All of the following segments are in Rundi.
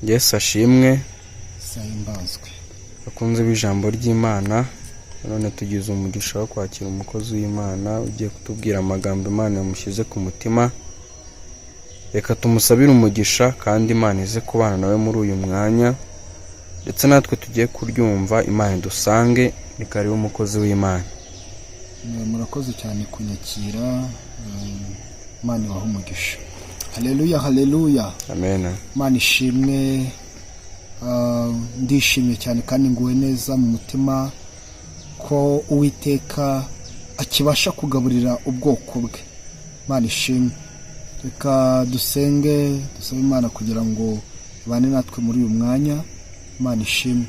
Yesu ashimwe. Sahimbazwe. Bakunze b'ijambo ry'Imana, none tugize umugisha wo kwakira umukozi w'Imana ugiye kutubwira amagambo Imana yamushyize ku mutima. Reka tumusabire umugisha kandi Imana ize kubana nawe muri uyu mwanya, ndetse natwe tugiye kuryumva Imana idusange. Ni karibu umukozi w'Imana. Murakoze cyane kunyakira, Imana ibahe umugisha. Haleluya, haleluya. Amen. Imana ishimwe. Ndishimye cyane kandi nguwe neza mu mutima ko Uwiteka akibasha kugaburira ubwoko bwe. Imana ishimwe. Reka dusenge, dusabe Imana kugira ngo ibane natwe muri uyu mwanya. Imana ishimwe.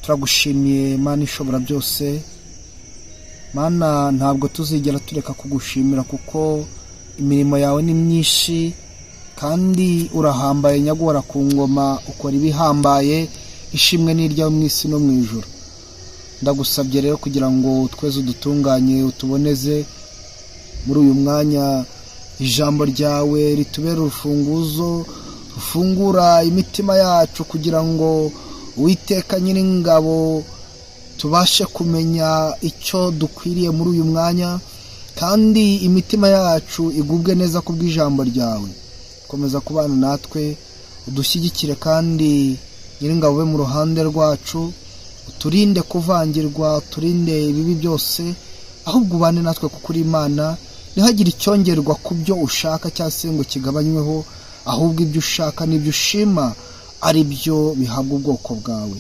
Turagushimiye Imana ishobora byose. Mana, ntabwo tuzigera tureka kugushimira kuko imirimo yawe ni myinshi kandi urahambaye, nyagora ku ngoma, ukora ibihambaye. Ishimwe ni iryawe mu isi no mu ijuru. Ndagusabye rero kugira ngo tweze, udutunganye, utuboneze muri uyu mwanya. Ijambo ryawe ritubere urufunguzo rufungura imitima yacu kugira ngo Uwiteka Nyiringabo tubashe kumenya icyo dukwiriye muri uyu mwanya, kandi imitima yacu igubwe neza ku bw'ijambo ryawe. Komeza kubana natwe, udushyigikire, kandi Nyiringabo ube mu ruhande rwacu, uturinde kuvangirwa, uturinde ibibi byose, ahubwo ubane natwe kuko uri Imana. Ntihagire icyongerwa ku byo ushaka cyangwa se ngo kigabanyweho, ahubwo ibyo ushaka n'ibyo ushima ari byo bihabwa ubwoko bwawe.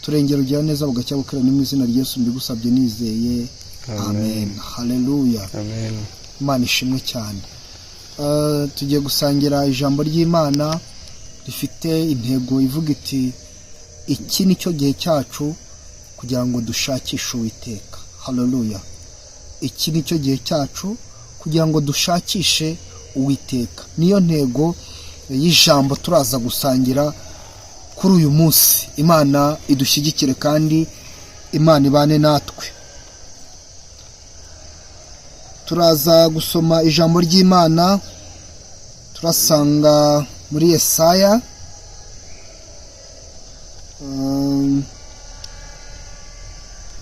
Turengera, ugira neza, bugacya bukira. Ni mu izina rya Yesu mbigusabye nizeye, amen. Haleluya. Amen. Imana ishimwe cyane. Tugiye gusangira ijambo ry'Imana rifite intego ivuga iti: "Iki ni cyo gihe cyacu kugira ngo dushakishe Uwiteka." Haleluya. Iki ni cyo gihe cyacu kugira ngo dushakishe Uwiteka, niyo ntego y'ijambo turaza gusangira kuri uyu munsi. Imana idushyigikire kandi Imana ibane natwe. Turaza gusoma ijambo ry'Imana, turasanga muri Yesaya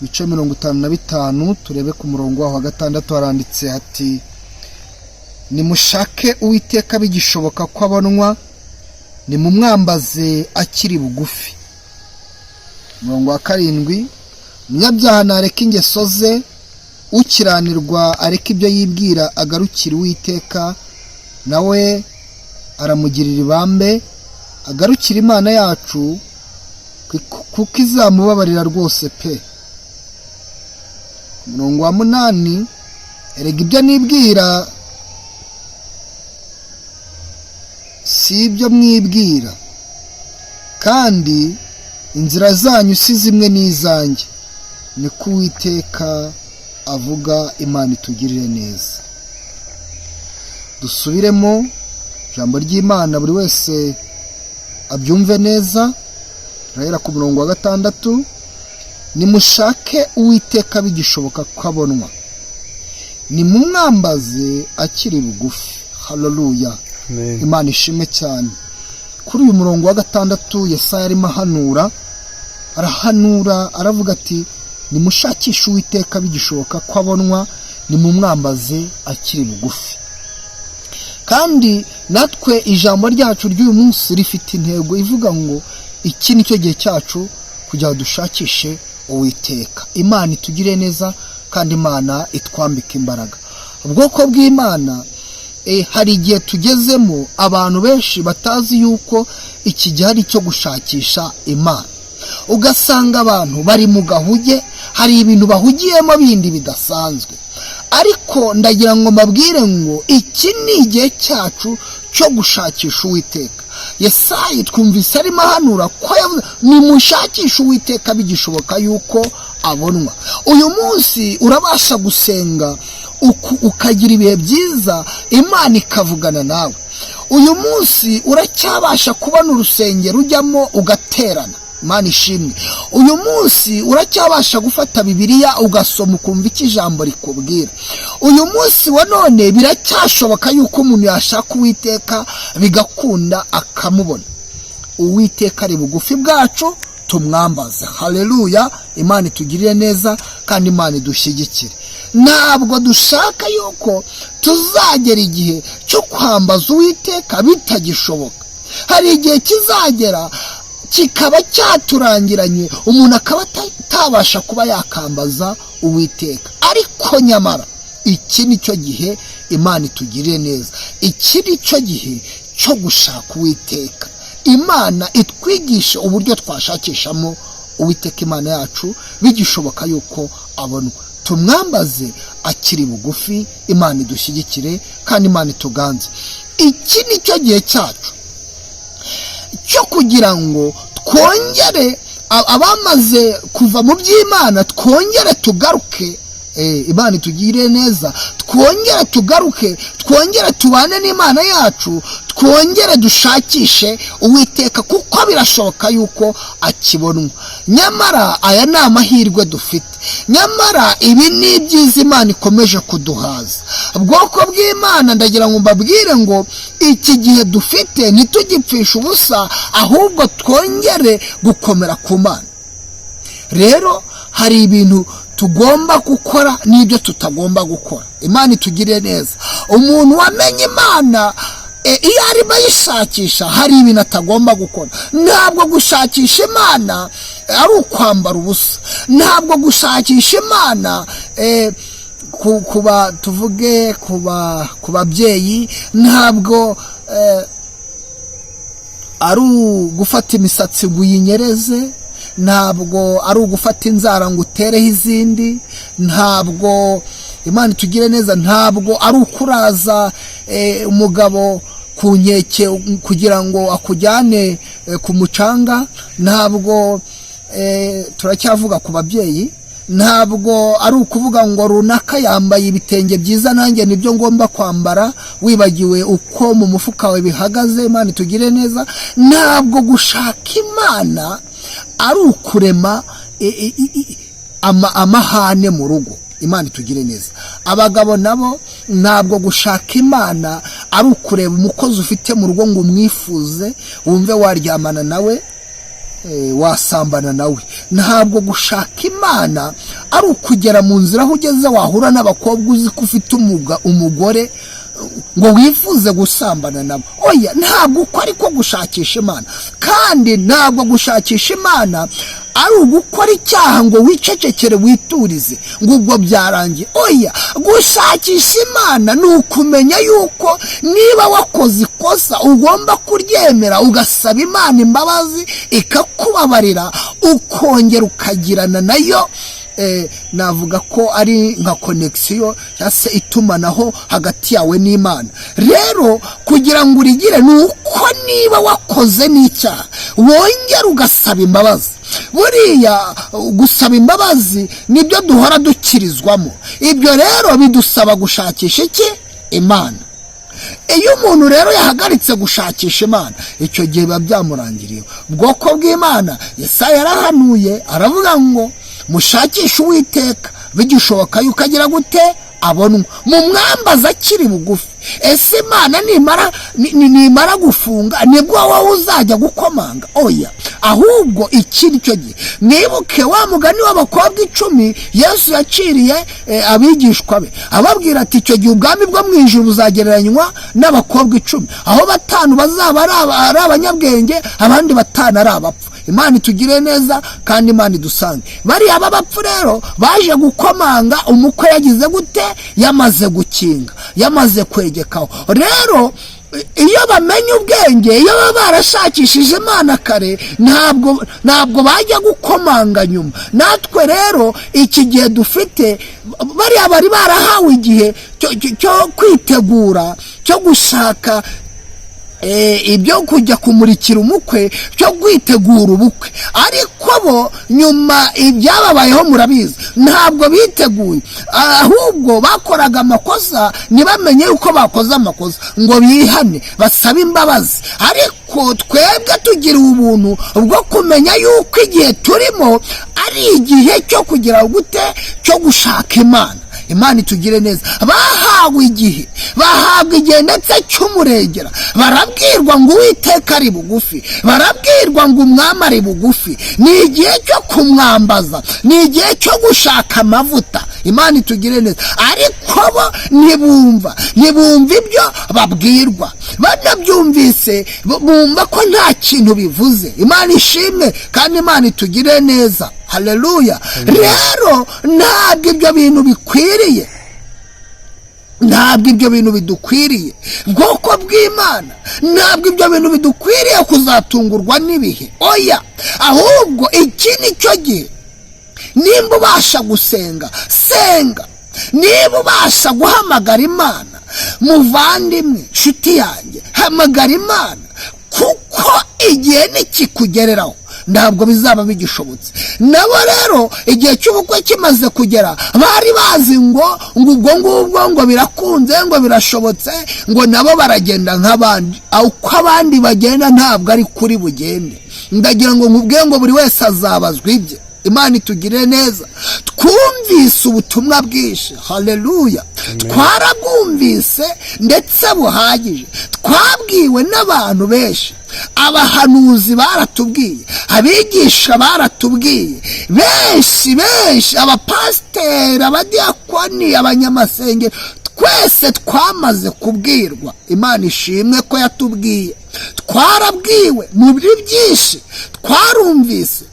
ibice 55, turebe ku murongo waho wa 6. Haranditse hati: "Nimushake Uwiteka bigishoboka ko abonwa, nimumwambaze akiri bugufi." Umurongo wa 7: "Umunyabyaha nareke ingeso ze, ukiranirwa areke ibyo yibwira, agarukire Uwiteka, nawe aramugirira ibambe, agarukire Imana yacu kuko izamubabarira rwose pe." Umurongo wa 8: "Erega ibyo nibwira si ibyo mwibwira, kandi inzira zanyu si zimwe n'izanjye, niko Uwiteka avuga." Imana itugirire neza. Dusubiremo ijambo ry'Imana, buri wese abyumve neza. Turahera ku murongo wa 6: "Nimushake Uwiteka bigishoboka ko abonwa, nimumwambaze akiri bugufi." Haleluya. Amen. Imana ishimwe cyane. Kuri uyu murongo wa 6, Yesaya arimo ahanura, arahanura, aravuga ati: "Nimushakishe Uwiteka bigishoboka ko abonwa, nimumwambaze akiri bugufi." Kandi natwe ijambo ryacu ry'uyu munsi rifite intego ivuga ngo: "Iki ni cyo gihe cyacu kugira ngo dushakishe Uwiteka." Imana itugire neza kandi Imana itwambike imbaraga. Ubwoko bw'Imana, hari igihe tugezemo abantu benshi batazi yuko iki gihe ari icyo gushakisha Imana, ugasanga abantu bari mu gahuge, hari ibintu bahugiyemo bindi bidasanzwe. Ariko ndagira ngo mbabwire ngo iki ni igihe cyacu cyo gushakisha Uwiteka. Yesayi twumvise arimo ahanura ko yavuze: "Nimushakishe Uwiteka bigishoboka yuko abonwa." Uyu munsi urabasha gusenga ukagira ibihe byiza, Imana ikavugana nawe. Uyu munsi uracyabasha kubona urusengero ujyamo ugaterana. Imana ishimwe. Uyu munsi uracyabasha gufata Bibiliya ugasoma, ukumva icyo ijambo rikubwira. Uyu munsi wa none biracyashoboka yuko umuntu yashaka Uwiteka bigakunda akamubona. Uwiteka ari bugufi bwacu, tumwambaze. Haleluya! Imana itugirire neza kandi Imana idushyigikire. Ntabwo dushaka yuko tuzagera igihe cyo kwambaza Uwiteka bitagishoboka. Hari igihe kizagera kikaba cyaturangiranye, umuntu akaba atabasha kuba yakambaza Uwiteka. Ariko nyamara iki ni cyo gihe, Imana itugirire neza, iki ni cyo gihe cyo gushaka Uwiteka. Imana itwigishe uburyo twashakishamo Uwiteka Imana yacu bigishoboka yuko abonwa. Tumwambaze akiri bugufi. Imana idushyigikire kandi Imana ituganze. Iki ni cyo gihe cyacu cyo kugira ngo twongere, abamaze kuva mu by'Imana, twongere tugaruke. Imana itugirire neza, twongere tugaruke, twongere tubane n'Imana yacu, twongere dushakishe Uwiteka, kuko birashoboka yuko akibonwa. Nyamara aya ni amahirwe dufite, nyamara ibi ni ibyiza Imana ikomeje kuduhaza. Bwoko bw'Imana, ndagira ngo mbabwire ngo iki gihe dufite ntitugipfishe ubusa, ahubwo twongere gukomera ku Mana. Rero hari ibintu tugomba gukora n'ibyo tutagomba gukora. Imana itugirire neza. Umuntu wamenye Imana, iyo arimo ayishakisha, hari ibintu atagomba gukora. Ntabwo gushakisha Imana ari ukwambara ubusa. Ntabwo gushakisha Imana, kuba tuvuge ku babyeyi, ntabwo ari ugufata imisatsi ngo uyinyereze, ntabwo ari ugufata inzara ngo utereho izindi, ntabwo, Imana itugire neza, ntabwo ari ukuraza umugabo ku nkeke kugira ngo akujyane ku mucanga. Ntabwo, turacyavuga ku babyeyi, ntabwo ari ukuvuga ngo runaka yambaye ibitenge byiza, nanjye nibyo ngomba kwambara, wibagiwe uko mu mufuka wawe bihagaze. Imana itugire neza. Ntabwo gushaka Imana ari ukurema amahane mu rugo. Imana itugire neza. Abagabo nabo, ntabwo gushaka Imana ari ukureba umukozi ufite mu rugo ngo umwifuze, wumve waryamana nawe, wasambana nawe. Ntabwo gushaka Imana ari ukugera mu nzira aho ugeze wahura n'abakobwa uzi ko ufite umugore ngo wifuze gusambana nabo. Oya, ntabwo uko ariko gushakisha Imana. Kandi ntabwo gushakisha Imana ari ugukora icyaha ngo wicecekere, witurize ngo ubwo byarangiye. Oya, gushakisha Imana ni ukumenya yuko niba wakoze ikosa ugomba kuryemera, ugasaba Imana imbabazi ikakubabarira, ukongera ukagirana nayo, navuga ko ari nka connexion cyangwa se itumanaho hagati yawe n'Imana. Rero kugira ngo urigire ni uko niba wakoze n'icyaha wongera ugasaba imbabazi. Buriya gusaba imbabazi nibyo duhora dukirizwamo. Ibyo rero bidusaba gushakisha iki? Imana. Iyo umuntu rero yahagaritse gushakisha Imana, icyo gihe biba byamurangiriye. Bwoko bw'Imana, Yesaya yarahanuye aravuga ngo mushakishe Uwiteka bigishoboka yuko agira gute? Abonwa. Mumwambaza akiri bugufi. Ese Imana nimara gufunga nibwo wowe uzajya gukomanga? Oya, ahubwo iki ni cyo gihe. Mwibuke wa mugani w'abakobwa 10 Yesu yaciriye abigishwa be, ababwira ati: "Icyo gihe ubwami bwo mu ijuru buzagereranywa n'abakobwa 10, aho batanu bazaba ari abanyabwenge, abandi batanu ari abapfu." Imana itugire neza kandi Imana idusange. Bariya b'abapfu rero baje gukomanga umukwe yagize gute? Yamaze gukinga, yamaze kwegekaho. Rero iyo bamenya ubwenge, iyo baba barashakishije Imana kare, ntabwo bajya gukomanga nyuma. Natwe rero iki gihe dufite, bariya bari barahawe igihe cyo kwitegura, cyo gushaka ibyo kujya kumurikira umukwe, cyo kwitegura ubukwe, ariko bo nyuma ibyababayeho murabizi. Ntabwo biteguye, ahubwo bakoraga amakosa ntibamenye yuko bakoze amakosa ngo bihane, basabe imbabazi. Ariko twebwe tugira ubuntu bwo kumenya yuko igihe turimo ari igihe cyo kugira gute? Cyo gushaka Imana. Imana itugire neza. Bahawe igihe, bahabwa igihe ndetse cy'umurengera. Barabwirwa ngo Uwiteka ari bugufi, barabwirwa ngo umwami ari bugufi. Ni igihe cyo kumwambaza, ni igihe cyo gushaka amavuta. Imana itugire neza. Ariko bo ntibumva, ntibumva ibyo babwirwa. Banabyumvise bumva ko nta kintu bivuze. Imana ishimwe kandi Imana itugire neza. Haleluya. Rero ntabwo ibyo bintu bikwiriye, ntabwo ibyo bintu bidukwiriye, bwoko bw'Imana. Ntabwo ibyo bintu bidukwiriye kuzatungurwa n'ibihe, oya. Ahubwo iki ni cyo gihe. Nimba ubasha gusenga, senga. Niba ubasha guhamagara Imana, muvandimwe, nshuti yanjye, hamagara Imana, kuko igihe nikikugereraho ntabwo bizaba bigishobotse. Nabo rero igihe cy'ubukwe kimaze kugera, bari bazi ngo ubwo ngubwo ngo birakunze, ngo birashobotse, ngo nabo baragenda nk'abandi. Uko abandi bagenda ntabwo ari kuri bugende. Ndagira ngo nkubwire ngo buri wese azabazwa ibye. Imana itugirire neza. Twumvise ubutumwa bwinshi, haleluya, twarabwumvise ndetse buhagije. Twabwiwe n'abantu benshi, abahanuzi baratubwiye, abigisha baratubwiye, benshi benshi, abapasiteri, abadiyakoni, abanyamasengero, twese twamaze kubwirwa. Imana ishimwe ko yatubwiye. Twarabwiwe mu byinshi, twarumvise.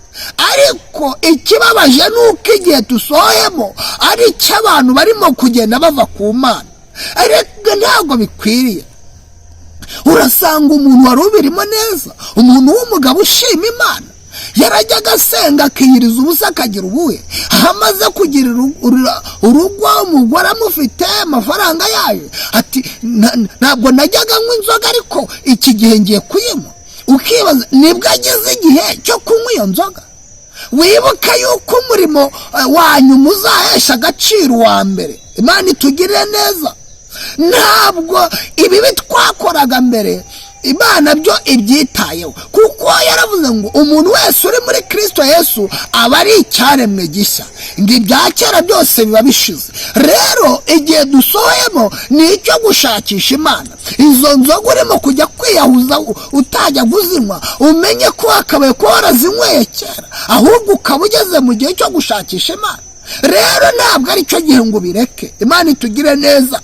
Ariko ikibabaje ni uko igihe dusohoyemo ari icy'abantu barimo kugenda bava ku Mana. Ariko ntabwo bikwiriye. Urasanga umuntu wari ubirimo neza, umuntu w'umugabo ushima Imana, yarajyaga asenga, akiyiriza ubusa, akagira ubuhe, aho amaze kugira urugo, umugore amufite, amafaranga yayo, ati: "Ntabwo najyaga nywa inzoga, ariko iki gihe ngiye kuyinywa." Ukibaza nibwo ageze igihe cyo kunywa iyo nzoga. Wibuke yuko umurimo wanyu muzahesha agaciro uwa mbere. Imana itugirire neza. Ntabwo ibibi twakoraga mbere Imana byo ibyitayeho, kuko yaravuze ngo umuntu wese uri muri Kirisito Yesu aba ari icyaremwe gishya, ngo ibya kera byose biba bishize. Rero igihe dusohoyemo ni icyo gushakisha Imana. Izo nzoga urimo kujya kwiyahuza utajya kuzinywa, umenye ko wakabaye kuba warazinyweye kera, ahubwo ukaba ugeze mu gihe cyo gushakisha Imana. Rero ntabwo ari cyo gihe ngo ubireke. Imana itugire neza.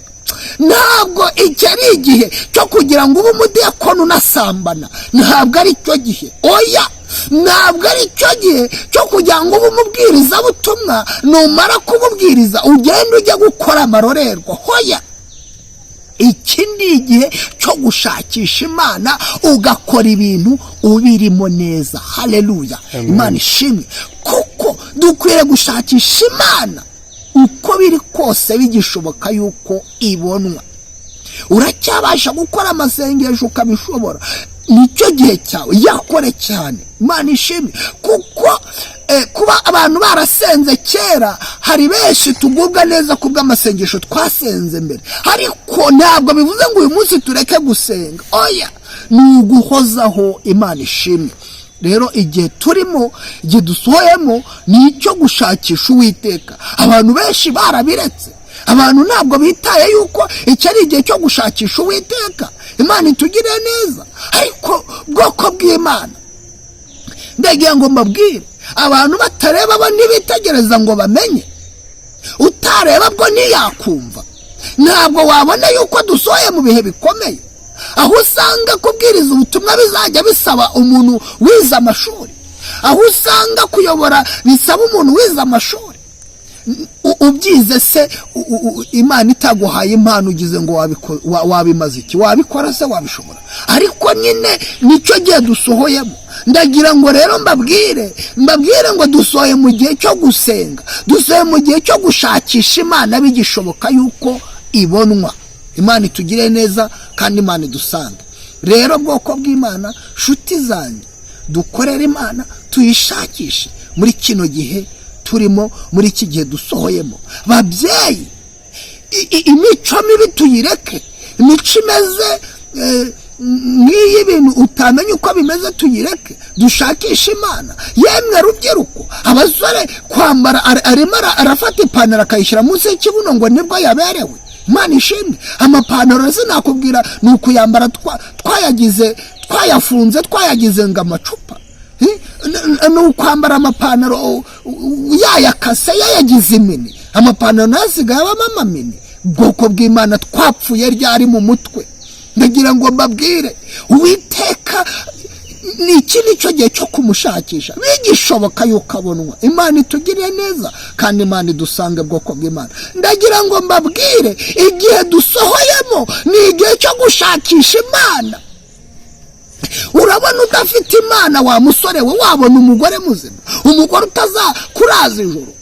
Ntabwo iki ari igihe cyo kugira ngo ube umudiyakoni unasambana, ntabwo ari cyo gihe, oya. Ntabwo ari cyo gihe cyo kugira ngo ube umubwirizabutumwa, numara kububwiriza ugende ujye gukora amarorerwa, hoya. Iki ni igihe cyo gushakisha Imana, ugakora ibintu ubirimo neza. Haleluya, Imana ishimwe, kuko dukwiriye gushakisha Imana uko biri kose bigishoboka yuko ibonwa. Uracyabasha gukora amasengesho ukabishobora, nicyo gihe cyawe, yakore cyane. Imana ishimwe, kuko kuba abantu barasenze kera, hari benshi tugubwa neza ku bw'amasengesho twasenze mbere, ariko ntabwo bivuze ngo uyu munsi tureke gusenga, oya, ni uguhozaho. Imana ishimwe. Rero igihe turimo, igihe dusohoyemo, ni icyo gushakisha Uwiteka. Abantu benshi barabiretse, abantu ntabwo bitaye yuko iki ari igihe cyo gushakisha Uwiteka. Imana itugirire neza. Ariko bwoko bw'Imana, ndagira ngo mbabwire, abantu batareba bo ntibitegereza ngo bamenye. Utareba bwo ntiyakumva. Ntabwo wabona yuko dusohoye mu bihe bikomeye, aho usanga kubwiriza ubutumwa bizajya bisaba umuntu wize amashuri, aho usanga kuyobora bisaba umuntu wize amashuri. Ubyize se, Imana itaguhaye impano, ugize ngo wabimaze iki? Wabikora se? Wabishobora? Ariko nyine nicyo gihe dusohoyemo. Ndagira ngo rero mbabwire ngo dusohoye mu gihe cyo gusenga, dusohoye mu gihe cyo gushakisha Imana bigishoboka yuko ibonwa. Imana itugire neza kandi Imana idusange. Rero bwoko bw'Imana, nshuti zanjye, dukorere Imana, tuyishakishe muri kino gihe turimo, muri iki gihe dusohoyemo. Babyeyi, imico mibi tuyireke, imico imeze Nk'iyo ibintu utamenya uko bimeze, tuyireke dushakishe Imana. Yemwe rubyiruko, abasore, kwambara, arimo arafata ipantaro akayishyira munsi y'ikibuno ngo nibwo yaberewe. Imana ishimwe. Amapantaro sinakubwira, ni ukuyambara twayagize, twayafunze, twayagize ngo amacupa. Ni ukwambara amapantaro yayakase, yayagize imini. Amapantaro nayo asigaye abamo amamini. Ubwoko bw'Imana, twapfuye ryari mu mutwe? Ndagira ngo mbabwire, Uwiteka ni iki? Nicyo gihe cyo kumushakisha bigishoboka yuko abonwa. Imana itugiriye neza kandi Imana idusange. Bwoko bw'Imana, ndagira ngo mbabwire, igihe dusohoyemo ni igihe cyo gushakisha Imana. Urabona udafite Imana, wa musore we, wabona umugore muzima, umugore utazakuraza ijoro?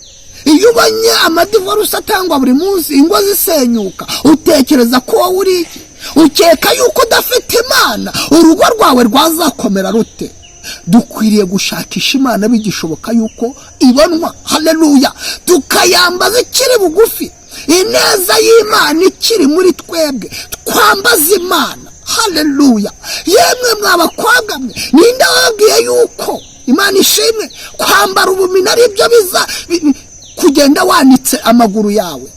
Iyo ubonye amadivorce atangwa buri munsi, ingo zisenyuka, utekereza ko wowe uri iki? Ukeka yuko udafite Imana urugo rwawe rwazakomera rute? Dukwiriye gushakisha Imana bigishoboka yuko ibonwa. Haleluya! Tukayambaza ikiri bugufi, ineza y'Imana ikiri muri twebwe, twambaza Imana. Haleluya! Yemwe mwa bakobwa mwe, ninde wababwiye yuko, Imana ishimwe, kwambara ubumini ari byo biza kugenda wanitse amaguru yawe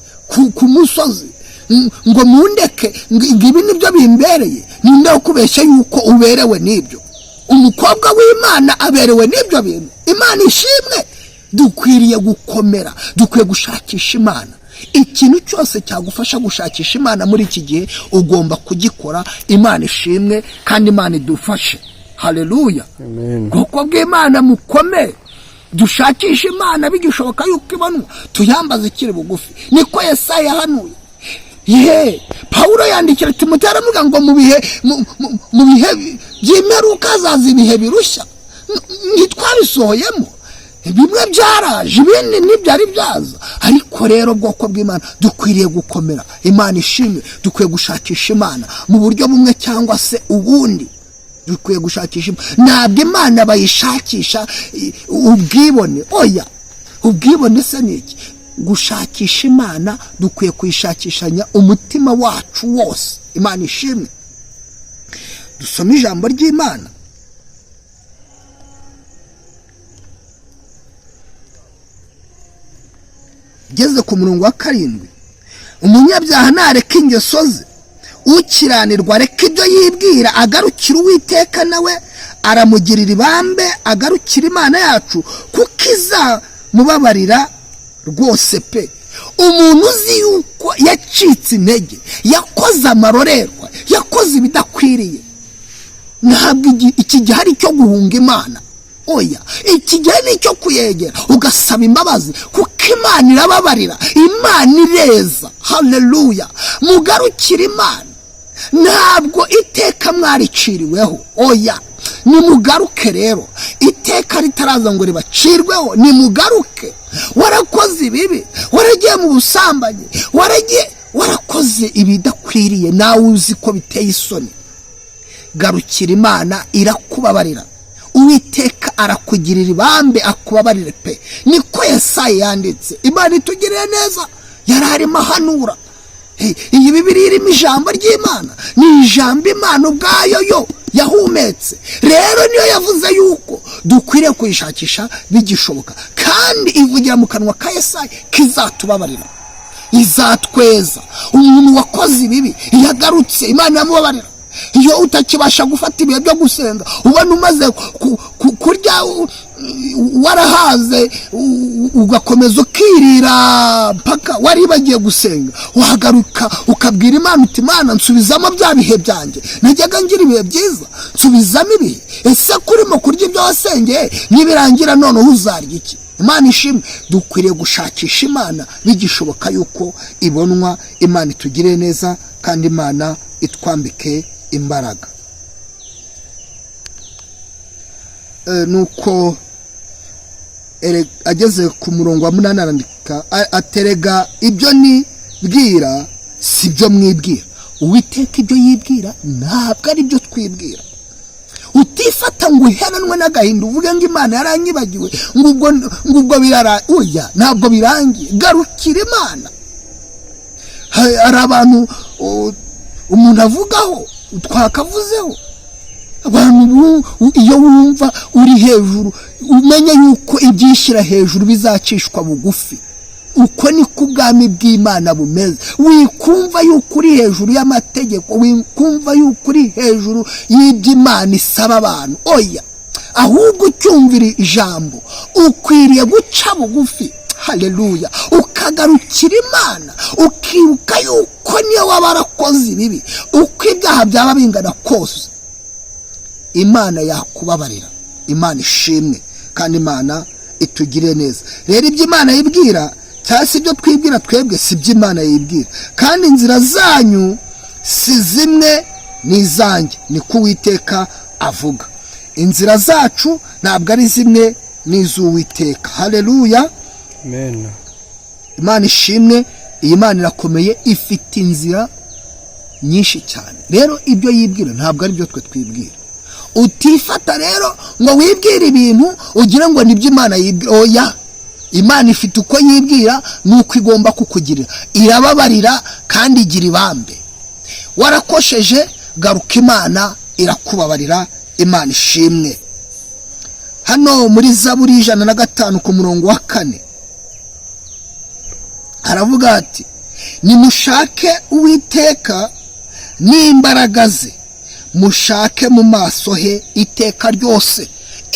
ku musozi ngo mundeke, ngo ibi nibyo bimbereye? Ninde ukubeshya yuko uberewe n'ibyo? Umukobwa w'Imana aberewe n'ibyo bintu? Imana ishimwe. Dukwiriye gukomera, dukwiye gushakisha Imana. Ikintu cyose cyagufasha gushakisha Imana muri iki gihe ugomba kugikora. Imana ishimwe kandi Imana idufashe. Haleluya! Amen. Bwoko bw'Imana, mukomere, dushakishe Imana bigishoboka yuko ibonwa, tuyambaze ikiri bugufi. Niko Yesaya yahanuye. Ye Pawulo yandikira Timoteyo, aravuga ngo mu bihe by'imperuka hazaza ibihe birushya. Ntitwabisohoyemo? Bimwe byaraje, ibindi ntibyari byaza. Ariko rero, bwoko bw'Imana, dukwiriye gukomera. Imana ishimwe. Dukwiye gushakisha Imana mu buryo bumwe cyangwa se ubundi. Dukwiye gushakisha Imana. Ntabwo Imana bayishakisha ubwibone, oya. Ubwibone se ni iki? Gushakisha Imana, dukwiye kuyishakishanya umutima wacu wose. Imana ishimwe. Dusome ijambo ry'Imana. Ugeze ku murongo wa 7: "Umunyabyaha nareka ingeso ze, ukiranirwa areka ibyo yibwira, agarukira Uwiteka, nawe aramugirira ibambe, agarukira Imana yacu, kuko izamubabarira rwose pe." Umuntu uzi yuko yacitse intege, yakoze amarorerwa, yakoze ibidakwiriye, ntabwo iki gihe ari icyo guhunga Imana, oya. Iki gihe ni icyo kuyegera ugasaba imbabazi, kuko Imana irababarira, Imana ireza. Haleluya! Mugarukire Imana. Ntabwo iteka mwariciriweho, oya. Nimugaruke rero iteka ritaraza ngo ribacirweho. Nimugaruke. Warakoze ibibi, waragiye mu busambanyi, waragiye warakoze ibidakwiriye, nawe uzi ko biteye isoni, garukira Imana, irakubabarira. Uwiteka arakugirira ibambe, akubabarire pe. Niko Yesaya yanditse. Imana itugirire neza. Yari arimo ahanura. Iyi Bibiri irimo ijambo ry'Imana, ni ijambo Imana ubwayo yo yahumetse. Rero niyo yavuze yuko dukwiriye kuyishakisha bigishoboka, kandi ivugira mu kanwa ka Yesaya kizatubabarira, izatweza. Umuntu wakoze ibibi, iyo agarutse, Imana iramubabarira. Iyo utakibasha gufata ibihe byo gusenga, ubona umaze kurya, warahaze, ugakomeza ukirira mpaka waribagiye gusenga, wahagaruka ukabwira Imana uti: "Imana, nsubizamo bya bihe byanjye najyaga ngira ibihe byiza, nsubizamo ibihe." Ese kurimo kurya ibyo wasengeye, nibirangira noneho uzarya iki? Imana ishimwe. Dukwiriye gushakisha Imana bigishoboka yuko ibonwa. Imana itugire neza kandi Imana itwambike imbaraga. Nuko ageze ku murongo wa 8, arandika aterega: "Ibyo nibwira si byo mwibwira." Uwiteka ibyo yibwira ntabwo ari byo twibwira. Utifata ngo uheranwe n'agahinda, uvuge ngo Imana yaranyibagiwe, ngo ubwo birara. Oya, ntabwo birangiye. Garukira Imana. Hari abantu umuntu avugaho. Twakavuzeho abantu. Iyo wumva uri hejuru, umenye yuko ibyishyira hejuru bizacishwa bugufi. Uko niko ubwami bw'Imana bumeze. Wikumva yuko uri hejuru y'amategeko, wikumva yuko uri hejuru y'ibyo Imana isaba abantu. Oya, ahubwo ucyumvira ijambo ukwiriye guca bugufi, haleluya, ukagarukira Imana, ukibuka yuko niyo waba warakoze ibibi, uko ibyaha byaba bingana kose, Imana yakubabarira. Imana ishimwe kandi Imana itugirire neza. Rero ibyo Imana yibwira cyangwa se ibyo twibwira twebwe si byo Imana yibwira, kandi inzira zanyu si zimwe n'izanjye, niko Uwiteka avuga. Inzira zacu ntabwo ari zimwe n'iz'Uwiteka. Haleluya. Amen. Imana ishimwe. Iyi Mana irakomeye, ifite inzira nyinshi cyane. Rero ibyo yibwira ntabwo ari byo twe twibwira. Utifata rero ngo wibwire ibintu ugire ngo nibyo Imana yibwira. Oya, Imana ifite uko yibwira n'uko igomba kukugirira. Irababarira kandi igira ibambe. Warakosheje, garuka, Imana irakubabarira. Imana ishimwe. Hano muri Zaburi 105 ku murongo wa 4 haravuga ati: "Nimushake Uwiteka n'imbaraga ze, mushake mu maso he iteka ryose."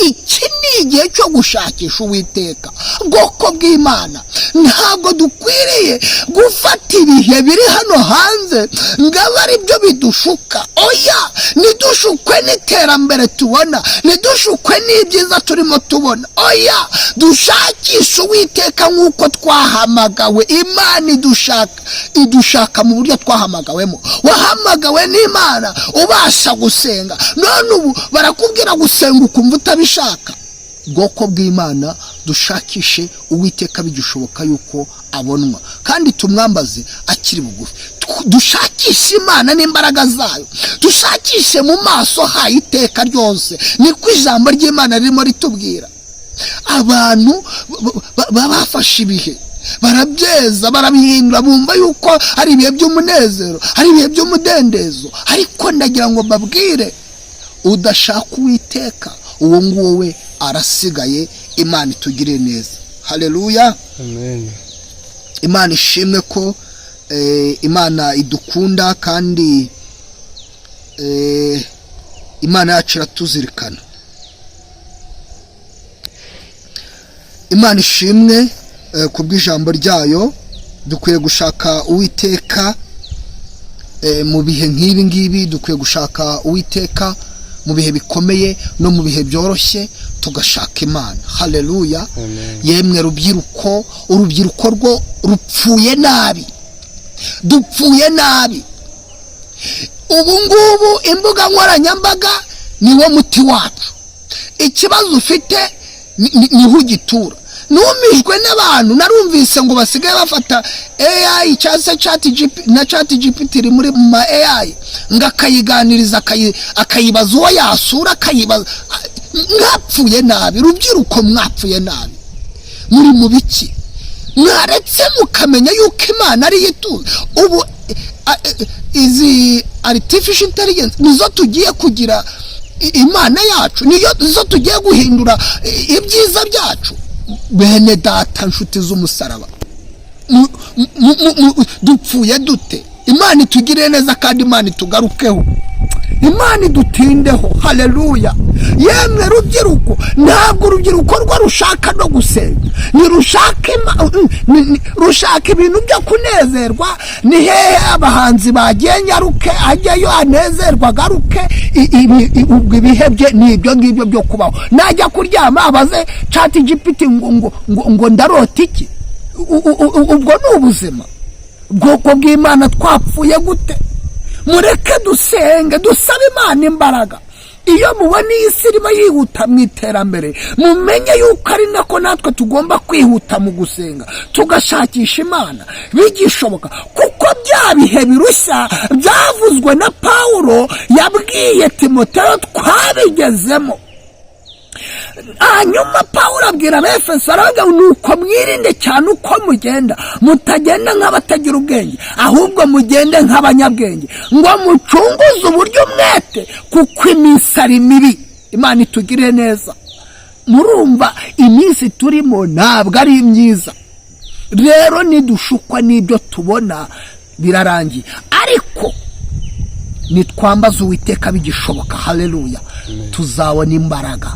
Iki ni igihe cyo gushakisha Uwiteka, bwoko bw'Imana. Ntabwo dukwiriye gufata ibihe biri hano hanze ngo abe ari byo bidushuka. Oya, ntidushukwe n'iterambere tubona, ntidushukwe n'ibyiza turimo tubona. Oya, dushakishe Uwiteka nk'uko twahamagawe. Imana idushaka, idushaka mu buryo twahamagawemo. Wahamagawe n'Imana ubasha gusenga, none ubu barakubwira gusenga ukumva utabishaka. Bwoko bw'Imana, dushakishe Uwiteka bigishoboka yuko abonwa, kandi tumwambaze akiri bugufi. Dushakishe Imana n'imbaraga zayo, dushakishe mu maso hayo iteka ryose, niko ijambo ry'Imana ririmo ritubwira. Abantu bafashe ibihe barabyeza, barabihindura, bumva yuko ari ibihe by'umunezero, ari ibihe by'umudendezo. Ariko ndagira ngo mbabwire, udashaka Uwiteka uwo nguwo we arasigaye. Imana itugirire neza. Haleluya. Amen. Imana ishimwe ko Imana idukunda kandi Imana yacu iratuzirikana. Imana ishimwe ku bw'ijambo ryayo. Dukwiye gushaka Uwiteka mu bihe nk'ibi ngibi, dukwiye gushaka Uwiteka mu bihe bikomeye no mu bihe byoroshye, tugashaka Imana. Haleluya. Amen. Yemwe rubyiruko, urubyiruko rwo rupfuye nabi, dupfuye nabi. Ubu ngubu imbuga nkoranyambaga niwo muti wacu. Ikibazo ufite niho ugitura. Numijwe n'abantu narumvise ngo basigaye bafata AI cyangwa se ChatGPT, na ChatGPT iri muri mu ma AI, ngo akayiganiriza, akayibaza uwo yasura, akayibaza. Mwapfuye nabi, rubyiruko, mwapfuye nabi. Muri mu biki? Mwaretse mukamenya yuko Imana ariyo ituze. Ubu izi artificial intelligence nizo tugiye kugira Imana yacu, niyo zo tugiye guhindura ibyiza byacu. Bene data, nshuti z'umusaraba, dupfuye dute? Imana itugirire neza kandi Imana itugarukeho, Imana idutindeho. Haleluya. Yemwe rubyiruko, ntabwo urubyiruko rwo rushaka no gusenga, ntirushaka rushaka ibintu byo kunezerwa. Ni hehe abahanzi bagiye? Nyaruke ajyayo anezerwa agaruke. Ubwo ibihe bye ni ibyo ngibyo byo kubaho. Najya kuryama abaze ChatGPT ngo ndarota iki? Ubwo ni ubuzima? Bwoko bw'Imana, twapfuye gute? Mureke dusenge, dusabe Imana imbaraga. Iyo mubona iyi si irimo yihuta mu iterambere, mumenye yuko ari nako natwe tugomba kwihuta mu gusenga, tugashakisha Imana bigishoboka, kuko bya bihe birushya byavuzwe na Pawulo yabwiye Timoteyo twabigezemo. Hanyuma Pawulo abwira Abefeso, aravuga ngo: "Nuko mwirinde cyane uko mugenda, mutagenda nk'abatagira ubwenge, ahubwo mugende nk'abanyabwenge, ngo mucunguze uburyo umwete, kuko iminsi ari mibi." Imana itugirire neza. Murumva, iminsi turimo ntabwo ari myiza. Rero nidushukwa n'ibyo tubona, birarangiye, ariko nitwambaza Uwiteka bigishoboka, haleluya, tuzabona imbaraga.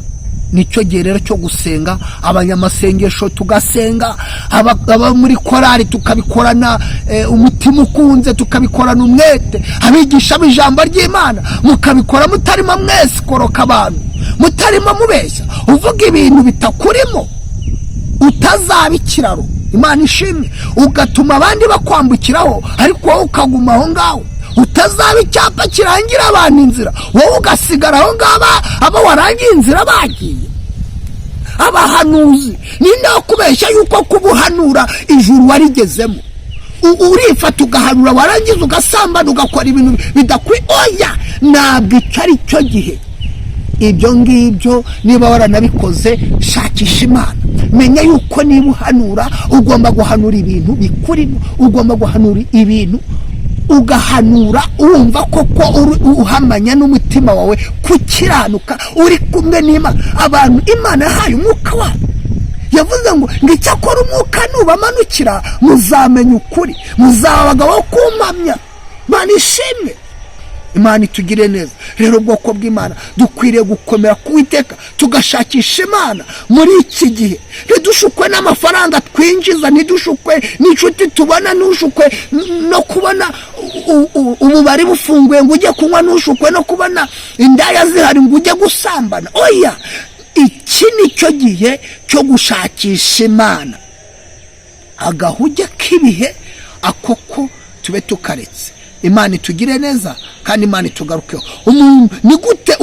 Nicyo gihe rero cyo gusenga, abanyamasengesho tugasenga, aba muri korari tukabikorana umutima ukunze, tukabikorana umwete, abigisha b'ijambo ry'Imana mukabikora mutarimo mwese koroka abantu, mutarimo mubeshya, uvuga ibintu bitakurimo, utazaba ikiraro. Imana ishimwe. Ugatuma abandi bakwambukiraho, ariko wowe ukaguma aho ngaho. Utazaba icyapa kirangira abantu inzira, wowe ugasigara aho ngaho, abo warangiye inzira bagiye. Abahanuzi, ninde wakubeshya yuko kubuhanura ijuru warigezemo? Urifata ugahanura, warangiza ugasambana, ugakora ibintu bidakwiye. Oya, ntabwo icyo ari cyo gihe. Ibyo ngibyo niba waranabikoze, shakisha Imana. Menya yuko niba uhanura, ugomba guhanura ibintu bikurimo, ugomba guhanura ibintu, ugahanura wumva koko uhamanya n'umutima wawe kukiranuka, uri kumwe n'Imana. Abantu Imana yahaye umwuka wayo, yavuze ngo icyakora umwuka nubamanukira, muzamenya ukuri, muzaba abagabo bo kumpamya. Imana ishimwe, Imana itugire neza. Rero ubwoko bw'Imana dukwiriye gukomera ku Witeka, tugashakisha Imana muri iki gihe. Ntidushukwe n'amafaranga twinjiza, ntidushukwe n'inshuti tubona, ntushukwe no kubona ububari bufunguye ngo ujye kunywa, ntushukwe no kubona indaya zihari ngo ujye gusambana. Oya, iki ni cyo gihe cyo gushakisha Imana. Agahuge k'ibihe ako ko tube tukaretse. Imana itugire neza kandi Imana itugarukeho. Umuntu ni gute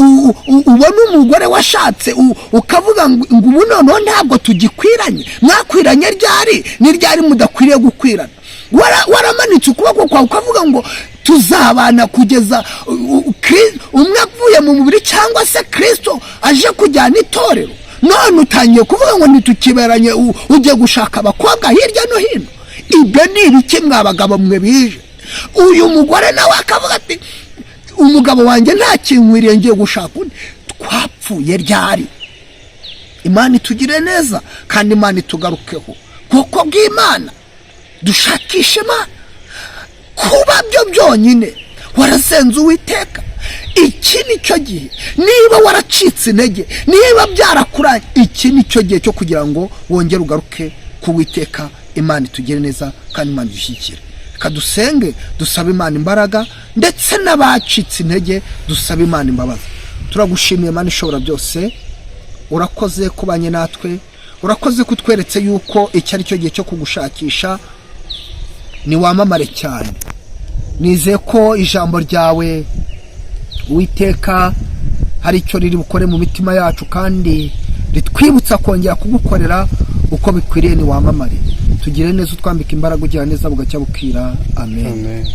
ubona umugore washatse, ukavuga ngo ubu noneho ntabwo tugikwiranye? Mwakwiranye ryari? Ni ryari mudakwiriye gukwirana? Waramanitse ukuboko kwawe ukavuga ngo tuzabana kugeza umwe avuye mu mubiri cyangwa se Kirisito aje kujyana itorero, none utangiye kuvuga ngo ntitukiberanye, ugiye gushaka abakobwa hirya no hino. Ibyo ni ibiki mwa bagabo mwe bije? Uyu mugore nawe akavuga ati: "Umugabo wanjye nta kinkwiriye, ngiye gushaka undi." Twapfuye ryari? Imana itugire neza kandi Imana itugarukeho. Bwoko bw'Imana, dushakishe Imana. Kuba byo byonyine warasenze Uwiteka, iki ni cyo gihe. Niba waracitse intege, niba byarakuranye, iki ni cyo gihe cyo kugira ngo wongere ugaruke ku Witeka. Imana itugire neza kandi Imana idushyigikire. Reka dusenge, dusabe Imana imbaraga, ndetse n'abacitse intege dusabe Imana imbabazi. Turagushimiye Imana ishobora byose, urakoze kubanye natwe, urakoze kutweretse yuko iki ari cyo gihe cyo kugushakisha. Niwamamare cyane. Nizeye ko ijambo ryawe, Uwiteka, hari icyo riri bukore mu mitima yacu kandi ritwibutsa kongera kugukorera uko bikwiriye. Niwamamare, tugire neza, utwambika imbaraga, ugira neza bugacya bukira. Amen. Amen.